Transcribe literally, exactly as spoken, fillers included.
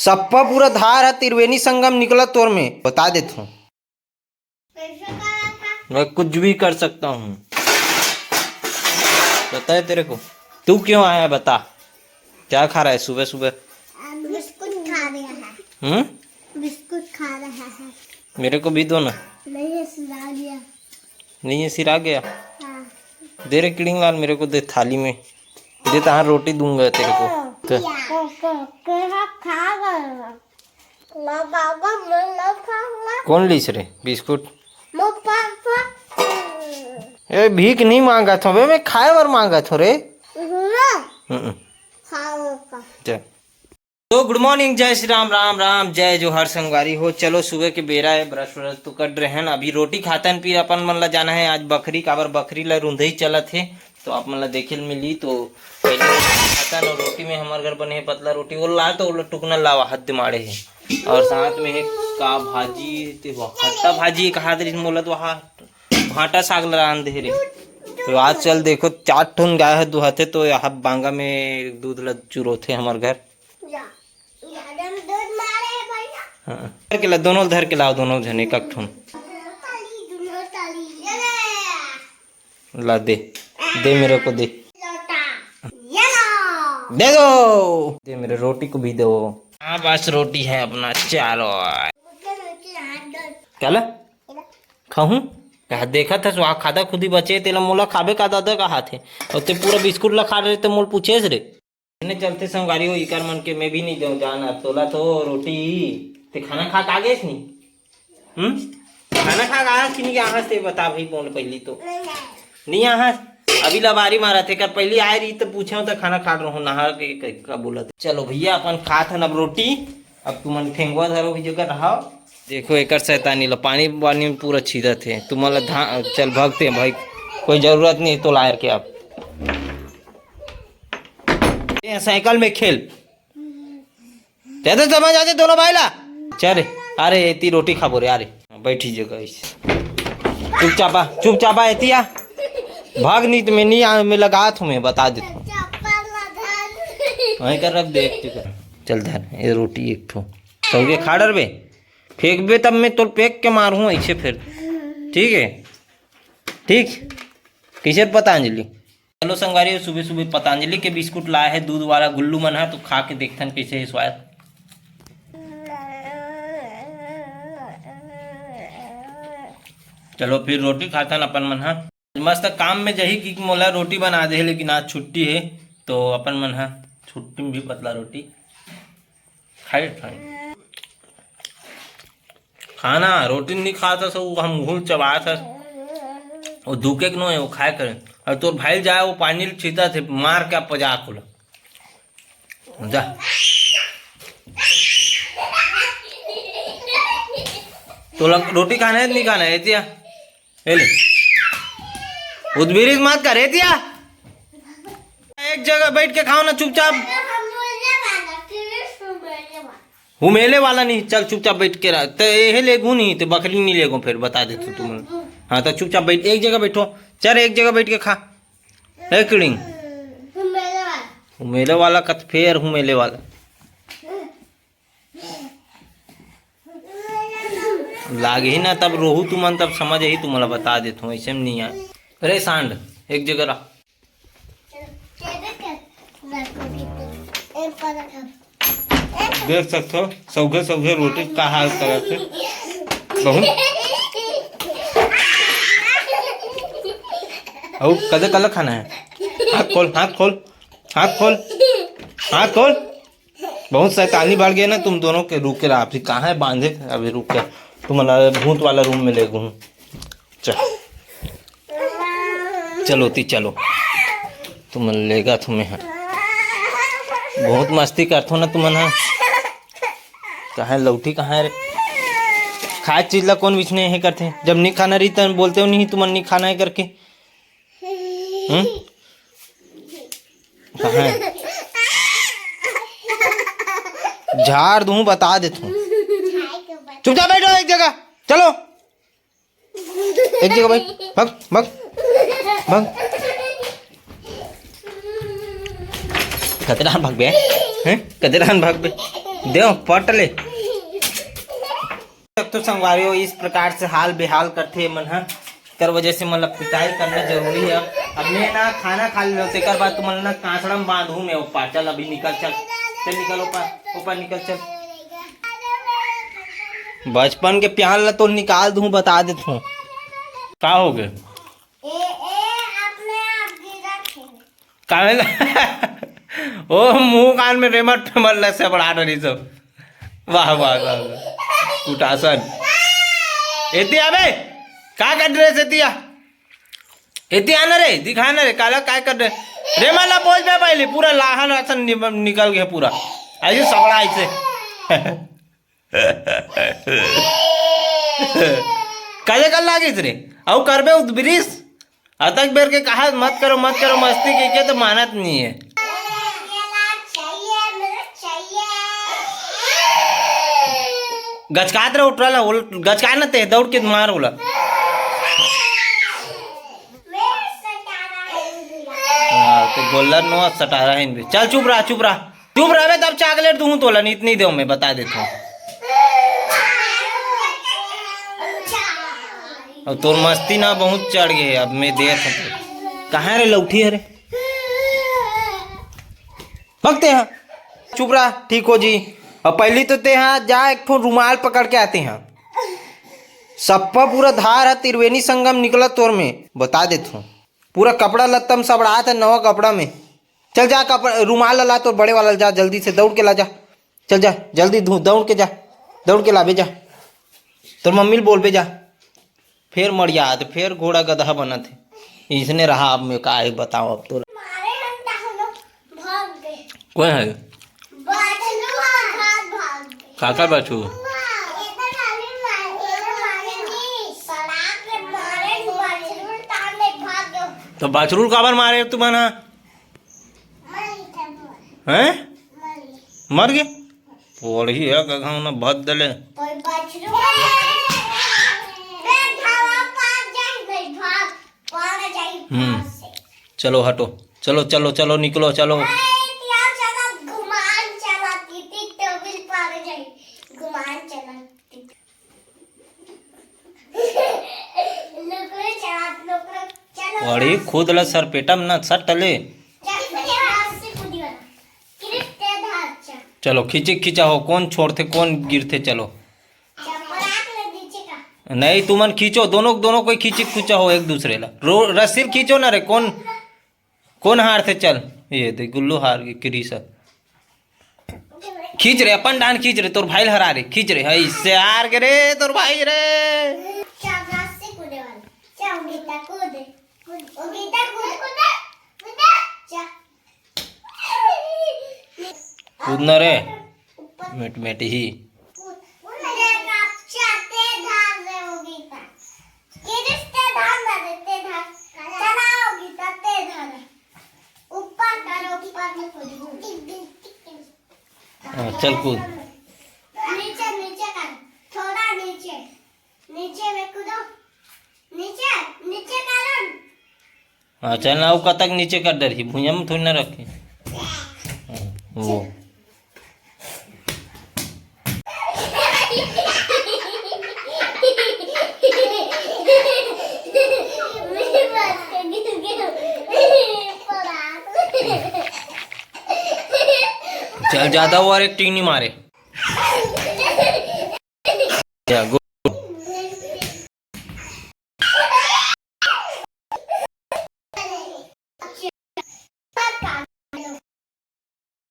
सप्पा पूरा धार है, त्रिवेणी संगम निकला तोर में, बता देत हूँ। मैं कुछ भी कर सकता हूँ। पता है तेरे को? तू क्यों आया है, बता। क्या खा रहा है सुबह सुबह? बिस्कुट खा रहा है। हम्म? बिस्कुट खा रहा है। मेरे को भी दो ना। नहीं है, सिरा गया। नहीं है, सिरा गया। हाँ। दे रे किड़िंग लाल, मेरे को दे थाली में। दे, तहाँ रोटी दूंगा तेरे को। क- खा गया। कौन लीस रे बिस्कुट? ए, भीख नहीं मांगा था बे, मैं खाए बर मांगा था रे। हम्म। चल। तो गुड मॉर्निंग, जय श्री राम, राम राम, जय जोहार संगवारी हो। चलो, सुबह के बेरा है, ब्रश व्रश तो कर रहे हैं ना, अभी रोटी खातन, फिर अपन मन ला जाना है आज बखरी, काबर बखरी ला रुंधई चलत है, तो आप मन ला देखे ल मिली। तो पहले रोटी खातन, और रोटी में हमर घर बने है पतला रोटी, वो ला तो वो टुकना लावा, हद माड़े है। और साथ में है का भाजी, ते वो खट्टा भाजी कहा दे मोला, तो वहाँ भाटा साग ला रांध दे रे। तो आज चल देखो, चार ठुन गाय है, दुहाथे, तो यहाँ बांगा में दूध ला चुरोथे हमर घर। हाँ। धर के ला, दोनों धर के लाओ, दोनों झन एक एक ठुन। ला दे, दे मेरे को दे। दे दो। दे मेरे रोटी को भी दो। हाँ, बस रोटी है अपना चारों। क्या ला? खाहूँ? कहा देखा था, सुहा खादा खुदी बचे, तेला मोला खाबे का दादा कहा थे। और ते पूरा बिस्कुट ला खा रहे, ते मोल पूछेस रे। ने चलते संगवारी हो, इकर मन के मैं भी नहीं जाऊँ जान, अब तोला तो रोटी ही। ते खाना खा के आ गए नहीं? हम्म? खाना खा के आहा कि नहीं आहा, से बता भाई, बोल पहली तो। नहीं आहा, अभी लबारी मारा थे, कर पहली आए रही तो पूछे हो तो खाना खा रहा हूँ, नहा के क- का बोला था। चलो भैया, अपन खात हन अब रोटी, अब तुमन ठेंगवा धरो भी जगह रहाओ। देखो एकर शैतानी ला, पानी वानी में पूरा छीदत है, तुमन ला धा- चल भगते हैं भाई, कोई जरूरत नहीं है तो लायर के आप। ये साइकिल में खेल। ज्यादा समझ आते दोनों भाई ला। चल रे, अरे एती रोटी खाबो रे, अरे बैठी जगह इस। चुपचाप आ, चुपचाप आ एती आ। भाग नहीं तो मैं नहीं आ, मैं लगा तुम्हें, बता देता हूँ। वहीं कर रख दे एक जगह। चल धर, ये रोटी एक ठो। सौगे खा डरबे, फेंकबे तब मैं तोर फेंक के मारूँ ऐसे फिर। ठीक है, ठीक। किसे पता अंजलि। चलो संगवारी, सुबह सुबह पतंजलि के बिस्कुट लाए है दूध वाला गुल्लू मन हा, तो खा के देखथन कैसे है स्वाद। चलो फिर रोटी खाथन अपन मन हा। मस्त काम में जही कि मोला रोटी बना दे, लेकिन आज छुट्टी है, तो अपन मन हा छुट्टी में भी पतला रोटी खाए खाए। खाना, रोटी नहीं खाता सो हम घूम चबात हस। वो दुखे के नो है, वो खाए करे। और तोर भाई जाए, वो पानी छीता थे, मार के पजा खुला। जा। तो लग, रोटी खाना है, नहीं खाना है, एतिया? ए ले। उदबिरिस मत कर, एतिया। एक जगह बैठ के खाओ ना चुपचाप। हुमेले वाला नहीं, चल चुपचाप बैठ के रह। ते एहे लेगू नहीं, ते बकरी नहीं लेगो, फिर बता दे तू तुम। हाँ, तो चुपचाप बैठ, एक जगह बैठो। चल, एक जगह बैठ के खा। ए किड़िंग। हुमेले वाला। हुमेले वाला कत फेर हुमेले वाला। लाग ही ना, तब रोहू तुमन, तब समझ ही, तुम्हारा बता देत हूँ, ऐसे में नहीं आए। अरे सांड, एक जगह रह। देख सकते हो, सौघे सौघे रोटी का हाल करत है। बहुत। अउ कदे कल खाना है? हाथ खोल, हाथ खोल, हाथ खोल, हाथ खोल। बहुत शैतानी बढ़ गया ना तुम दोनों के। रुक के रहा, अभी कहाँ है बांधे? अभी रुक के तुम वाला भूत वाला रूम में ले गूँ। चल, चलो ती चलो, तुम लेगा तुम्हें। हाँ, बहुत मस्ती करथो ना तुमन हा। कहाँ है लौठी, कहाँ है रे? खाए चीज ला कौन बिछने है करथे? जब नहीं खाना रही तब बोलते हो नहीं तुमन नहीं खाना है करके। हम्म? कहाँ है? झाड़ दूँ, बता देता हूँ। चुपचाप बैठो एक जगह, चलो। एक जगह भाई, भाग, भाग, भाग। कतरान भागबे, हैं? कतरान भागबे। देव पट ले। अब तो संगवारी हो, इस प्रकार से हाल बेहाल करथे मन ह, कर वजह से मतलब पिटाई करना जरूरी है। अब मैं ना खाना खा ले, तेकर बाद तुमन ना कांसड़ा में बांधू मैं ऊपर। चल अभी निकल, चल चल निकल ऊपर, ऊपर निकल चल। बचपन के प्यार ला तो निकाल दूं, बता देत हूँ। का हो गए? ए, ए, अपने आप गिरा थे। काहे ला? ओ मुंह कान में रेमट पेमट लग से बढ़ा रही सब। वाह, वाह, वाह, वाह। कुटासन। एती आबे। का कर रहे से एती आ? एती आना रे, दिखाना रे, काला काय कर रहे? रेमट ला बोल बे पहले, पूरा लाहन असन नि-, निकल गए पूरा। ऐसे सबड़ा ऐसे। काले कर लागिस रे? अउ करबे उदबिरिस? अतक बेर के कहा मत करो, मत करो मस्ती के, के तो मानत नहीं है। गचकात रहे उठला ला, ओल-, गचका न ते, दौड़ के मार ओला। हाँ, तो गोल्लर नो सटारा है इनपे। चल चुप रहा, चुप रहा। चुप रहबे तब चॉकलेट दूहूं तोला, नहीं, नहीं देव मैं, बता देता हूँ। अब तोर मस्ती ना बहुत चढ़ गए, अब मैं देत हूँ। कहाँ रे लौठी है रे? भगते हैं। चुप रहा, ठीक हो जी। अब पहली तो ते हाँ जा, एक ठो रुमाल पकड़ के आते हैं। सप्पा पूरा धार है, त्रिवेणी संगम निकला तोर में, बता देत हूँ। पूरा कपड़ा लत्ता में सबड़ात है, नवा कपड़ा में। चल जा, कपड़ा, रुमाल ला, ला, तोर बड़े वाला ला, जा, जल्दी से दौड़ के ला जा। चल जा, जल्दी दू-, दौड़ के जा, दौड़ के लाबे जा। तोर मम्मी ल बोलबे जा, फेर मरियात, फेर घोड़ा गदहा बनत है। इसने रहा, अब मैं का है बताओ अब तोला। मारे हम ता हम लोग भाग गए। कोई है? बछरू और भाग, भाग गए। काका बछरू? इधर वाले मारे, इधर वाले नहीं। सड़क पे मारे, बछरू तान ले भाग गए। तो बछरू काबर मारे तुमन हा? हैं? मर गए? पोड़ही है, गघा ना भद देले। हम्म। चलो हटो, चलो, चलो, चलो, निकलो, चलो। पड़ी खुद ला सरपेटा में ना सट ले। चलो खींचे खींचा हो, कौन छोड़थे कौन गिरथे। चलो नहीं, तुमन खींचो, दोनों दोनों कोई खींचे खींचा हो एक दूसरे ला। रो-, रस्सी ल खींचो ना रे, कौन कौन हारथे? चल, ये दे गुल्लू हार गई, किरीसा। खींच रे, अपन डान खींच रे, तोर भाई ल हरा रे, खींच रे, हई से हार गे रे तोर भाई रे। कूद ना रे, मेट मेट ही। हाँ, चल कूद। नीचे, नीचे कर, थोड़ा नीचे, नीचे में कूदो, नीचे, नीचे करो। हाँ, चल ना, वो कतक नीचे कर डरही, भुइयां में थोड़ी ना रखे। हाँ, वो। चल, ज्यादा ओवर एक्टिंग नहीं मारे।